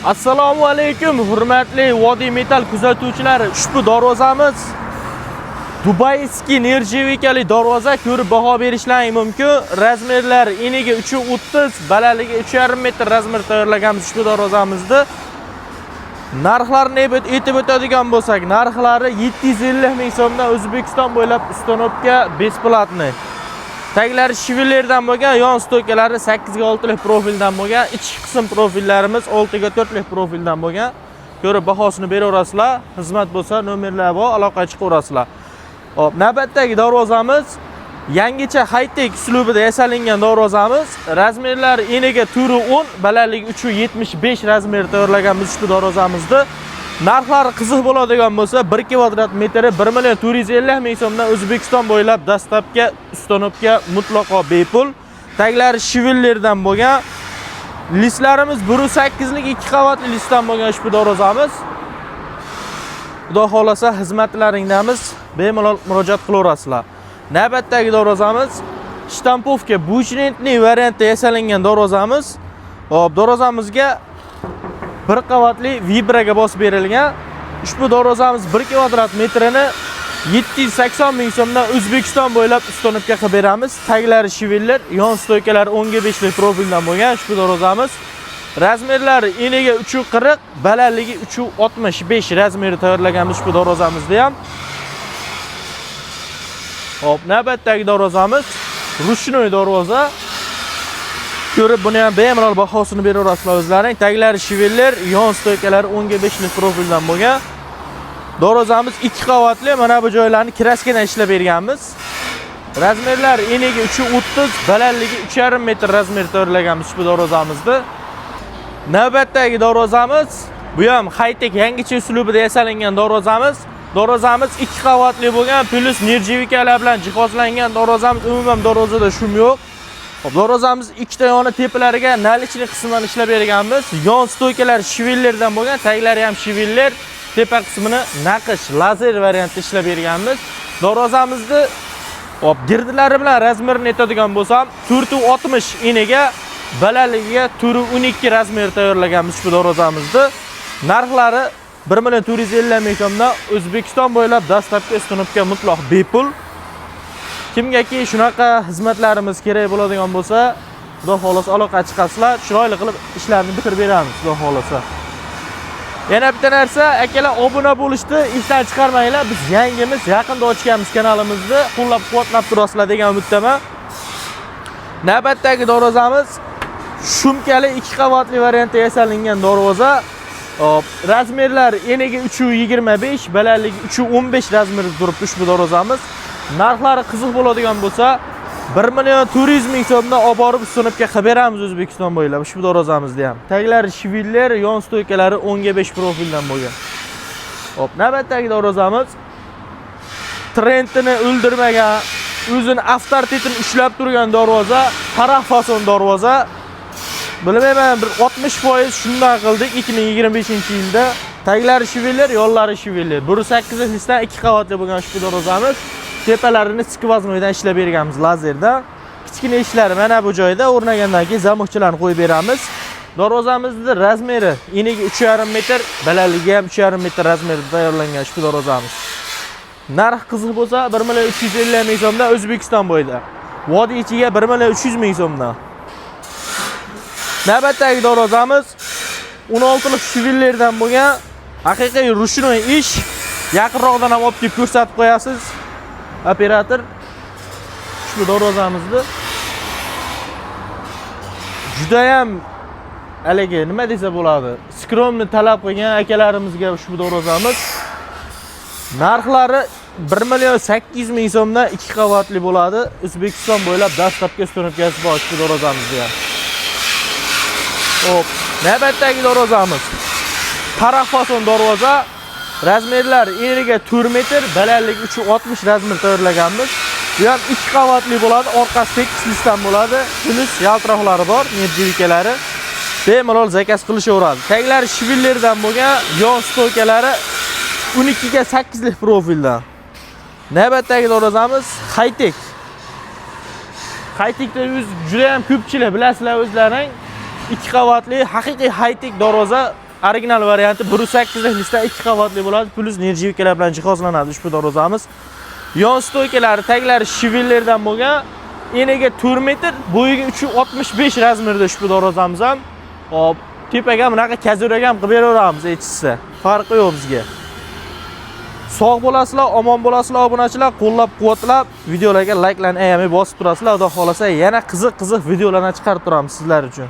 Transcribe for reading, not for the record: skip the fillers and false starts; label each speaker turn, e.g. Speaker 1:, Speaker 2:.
Speaker 1: Assalomu alaykum, hurmatli Vodiy Metal kuzatuvchilari. Ushbu darvozamiz Дубайский нержавейка li darvoza, ko'rib baho berishlaring mumkin. Размер lari eniga 3.30, balandligi 3.5 metr размер tayyorlaganmiz ushbu darvozamizni. Narxlarini aytib o'tadigan bo'lsak, narxlari 750 ming so'mdan, O'zbekiston bo'ylab установка бесплатный. Taglari швеллер dan bo'lgan, yon стойка lari 8 ga 6 lik profildan bo'lgan, ichki qism profillarimiz 6 ga 4 lik profildan bo'lgan. Ko'rib bahosini beraverasizlar. Xizmat bo'lsa, nomerlar bor, aloqaga chiqaverasizlar. Hop, navbatdagi darvozamiz yangicha high-tech uslubida yasalingan darvozamiz. Размер lari eniga 4.10, balandligi 3.75 размер tayyorlaganmiz ushbu darvozamizni. Narxlari qiziq bo'ladigan bo'lsa, 1 kvadrat metri 1 million 450 ming so'mdan, O'zbekiston bo'ylab доставка, установка mutlaqo bepul. Taglari швеллер dan bo'lgan. Лист larimiz 1.8 lik 2 qavatli лист dan bo'lgan ushbu darvozamiz. Xudo xolasa, xizmatlaringdamiz, bemalol murojaat qilaverasizlar. Navbatdagi darvozamiz штамповка бушпритный variantda yasalingan darvozamiz. Hop, darvozamizga bir qavatli vibraga bosib berilgan. Ushbu darvozamiz 1 kvadrat metrini 780 ming so'mdan, O'zbekiston bo'ylab установка qilib beramiz. Taglari швеллер, yon стойка lari 10 ga 5 lik profildan bo'lgan ushbu darvozamiz. Размер lari eniga 3.40, balandligi 3.65 размер i tayyorlaganmiz ushbu darvozamizni ham. Hop, navbatdagi darvozamiz ручной darvoza. Ko'rib buni ham bemalol bahosini beraverasizlar o'zlaring. Taglari швеллер, yon стойка lari 10 ga 5 lik profildan bo'lgan. Darvozamiz 2 qavatli, mana bu joylarni краска dan ishlab berganmiz. Размер lari eniga 3.30, balandligi 3.5 metr размер tayyorlaganmiz ushbu darvozamizni. Navbatdagi darvozamiz bu ham high-tech yangicha uslubida yasalingan darvozamiz. Darvozamiz 2 qavatli bo'lgan, плюс нержавейка lar bilan jihozlangan darvozamiz. Umuman darvozada шум yo'q. Hop, darvozamiz ikkita yoni tepalariga наличный qismdan ishlab berganmiz. Yon стойка lar швеллер dan bo'lgan, taglari ham швеллер, tepa qismini naqsh lazer variantda ishlab berganmiz. Darvozamizni, hop, girdilari bilan размер ini aytadigan bo'lsam, 4.60 eniga, balandligiga 4.12 размер tayyorlaganmiz ushbu darvozamizni. Narxlari 1 million 450 ming so'mdan, O'zbekiston bo'ylab доставка, установка mutlaq bepul. Kimgaki shunaqa xizmatlarimiz kerak bo'ladigan bo'lsa, Xudo xohlasa, aloqa chiqasizlar, chiroyli qilib ishlarni bitirib beramiz, Xudo xohlasa. Yana bitta narsa, akalar, obuna bo'lishni esdan chiqarmanglar. Biz yangimiz, yaqinda ochganmiz kanalimizni, qo'llab-quvvatlab turasizlar degan umiddaman. Navbatdagi darvozamiz шумка li 2 qavatli variantda yasalingan darvoza. Hop, размер lar eniga 3.25, balandligi 3.15 размер da turibdi ushbu darvozamiz. Narxlari qiziq bo'ladigan bo'lsa, 1 million 400 ming so'mdan olib borib установка qilib beramiz O'zbekiston bo'ylab ushbu darvozamizni ham. Taglari швеллер, yon стойка lari 10 ga 5 profildan bo'lgan. Hop, navbatdagi darvozamiz trendini o'ldirmagan, o'zini avtoritetini ushlab turgan darvoza, taraf fason darvoza. Bilmayman, bir 60% shundan qildik 2025-yilda. Taglari швеллер, yonlari швеллер. 1.8 лист dan 2 qavatli bo'lgan ushbu darvozamiz. Tepalarini сквозной dan ishlab berganmiz lazerda. Kichkina ishlari mana bu joyda o'rnagandan keyin замок chalarni qo'yib beramiz. Darvozamizni размер i eniga 3.5 metr, balandligi ham 3.5 metr размер da tayyorlangan ushbu darvozamiz. Narx qiziq bo'lsa, 1 million 350 ming so'mdan, O'zbekiston bo'ylab. Vodiy ichiga 1 million 300 ming so'mdan. Navbatdagi darvozamiz 16 lik швеллер dan bo'lgan haqiqiy ручной ish. Yaqinroqdan ham olib kelib ko'rsatib qo'yasiz. Operator, ushbu darvozamizni judayam haligi, nima desa bo'ladi, скромный talab qilgan akalarimizga ushbu darvozamiz. Narxlari 1 million 800 ming so'mdan, 2 qavatli bo'ladi. O'zbekiston bo'ylab доставка, установка si bor ushbu darvozamizda ham. Hop, navbatdagi darvozamiz taraf fason darvoza. Размер lar eniga 4 metr, balandligi 3.60 размер tayyorlaganmiz. Bu ham 2 qavatli bo'ladi, orqasi tekis лист dan bo'ladi, плюс yaltiroqlari bor, нержавейка lari. Bemalol заказ qilishaveradi. Taglari швеллер dan bo'lgan, yon стойка lari 12 ga 8 lik profildan. Navbatdagi darvozamiz high-tech. High-techda o'z juda ham ko'pchilik bilasizlar o'zlaring. 2 qavatli haqiqiy high-tech darvoza. Original varianti 1.8 lik listdan 2 qavatli bo'ladi, плюс нержавейка lar bilan jihozlanadi ushbu darvozamiz. Yon стойка lari, taglari швеллер dan bo'lgan. Eniga 4 metr, bo'yiga 3.65 размер da ushbu darvozamiz ham. Hop, tepaga bunaqa козырёк ham qilib beraveramiz aytishsa. Farqi yo'q bizga. Sog' bo'lasizlar, omon bo'lasizlar, obunachilar, qo'llab-quvvatlab, videolarga layklarni ayamay bosib turasizlar. Xudo xolasa yana qiziq-qiziq videolarni chiqarib turamiz sizlar uchun.